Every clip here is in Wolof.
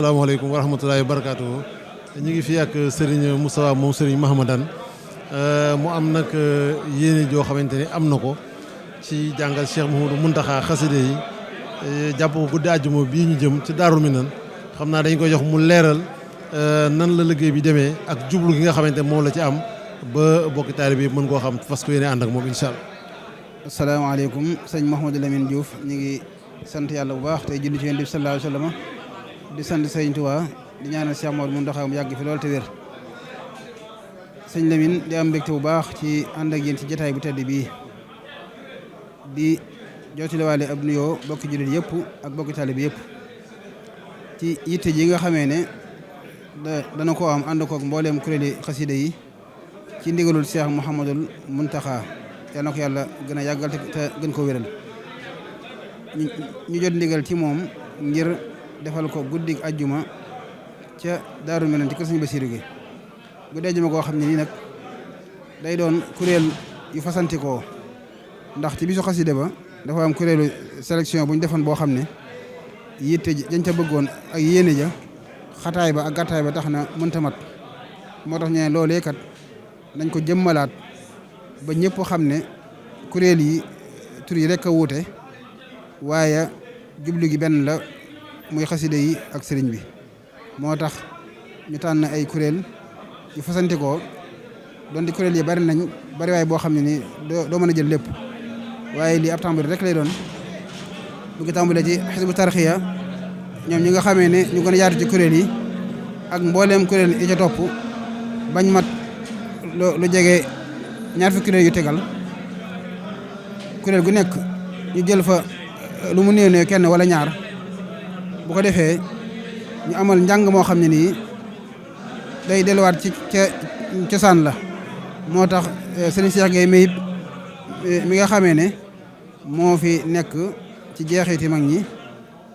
asalaamaaleykum wa rahmatulahi wa barakaatu. ñu ngi fi ak Serigne Moustapha moom Serigne Mahamadan mu am nag yéene joo xamante ni am na ko ci jàngal Cheikh Mouhamadou Mountakha xaside yi jàpp ko guddi àjjuma bii ñu jëm ci Daarul Minan xam naa dañ koy jox mu leeral nan la liggéey bi demee ak jublu gi nga xamante moom la ci am ba bokki taalibe bi mën koo xam fas ko yéene ànd ak moom incha allah. asalaamaaleykum sëñ Mouhamadou Lamine Diouf ñu ngi sant yàlla bu baax tey julli ci Yonent bi sallallahu alayhi wa sallam di sant sëñ Tuubaa di ñaanal Cheikh Mouhamadou Mountakha mu yàgg fi lool te wér. sëñ Lamine di am mbégte bu baax ci ànd ak yéen ci jotaay bu tedd bii di jottaliwaale ab nuyoo bokki jullit yëpp ak bokki taalibe yëpp ci yitte ji nga xamee ne dana ko am ànd koog mbooleem kuréeli xasida yi ci ndigalul Cheikh Mouhamadou Mountakha yal na ko yàlla gën a yàggal te gën ko wéral ñu jot ndigal ci moom ngir defal ko guddig ajjuma ca Daaru Minan ci kër Sëñ Basiru gi guddi ajjuma koo xam ne nii nag day doon kuréel yu fasantikoo ndax ci bisu xasida ba dafa am kuréelu sélection bu ñu defoon boo xam ne yitte jañ ca bëggoon ak yéene ja xataay ba ak gàttaay ba tax na mënta mat moo tax ñu ne loolee kat nañ ko jëmmalaat ba ñëpp xam ne kuréel yi tur yi rek a wuute waaye jublu gi benn la muy xasida yi ak sëriñ bi moo tax ñu tànn ay kuréel yu fasantikoo doon di kuréel yi bari nañ bari waay boo xam ne ni doo mën a jël lépp waaye lii ab tàmbali rek lay doon bu ngi tàmbalee ci xisbu tarxiya ñoom ñi nga xamee ne ñu gën a yaatu ci kuréel yi ak mbooleem kuréel yi ca topp bañ mat lu jege ñaar fi kuréel yu tegal kuréel gu nekk ñu jël fa lu mu néew kenn wala ñaar bu ko defee ñu amal njàng moo xam ne nii day delluwaat ci cosaan la moo tax Serigne Cheikh Gueye Mayib mi nga xamee ne moo fi nekk ci jeexiti mag ñi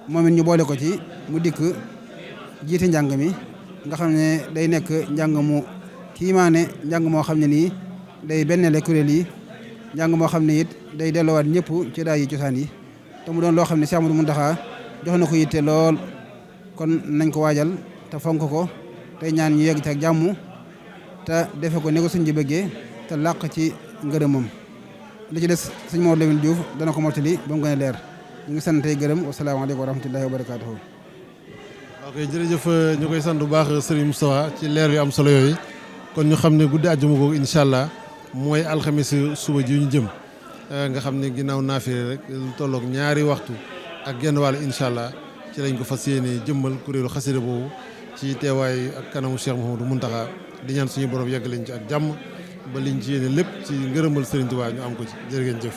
moom it ñu boole ko ci mu dikk jiite njàng mi nga xam ne day nekk njàng mu kiimaane njàng moo xam ne nii day bennale kuréel yi njàng moo xam ne it day delluwaat ñëpp ci daay yi cosaan yi te mu doon loo xam ne Cheikh Mouhamadou Mountakha jox na ko yitte lool kon nañ ko waajal te fonk ko tey ñaan ñu yegg ci ak jàmm te defe ko ne ko sëñ ji bëggee te làq ci ngërëmam li ci des sëñ Mouhamadou Lamine Diouf dana ko mottali ba mu gën a leer ñu ngi sant tey gërëm wasalaamaaleykum wa rahmatullahi wa barakaatuhu. ok jërëjëf ñu koy sant bu baax Serigne Moustapha ci leer yu am solo yooyu kon ñu xam ne guddi àjjuma googu incha allah mooy alxamis suba ji ñu jëm nga xam ne ginnaaw naafile rek lu tolloog ñaari waxtu ak genn wàll incha allah ci lañ ko fas yéene jëmmal kuréelu xasida boobu ci teewaay ak kanamu Cheikh Mouhamadou Mountakha di ñaan suñu borom yegg lañ ci ak jàmm ba liñ ci yéene lépp ci ngërëmal Serigne Touba ñu am ko ci jërë ngeen jëf.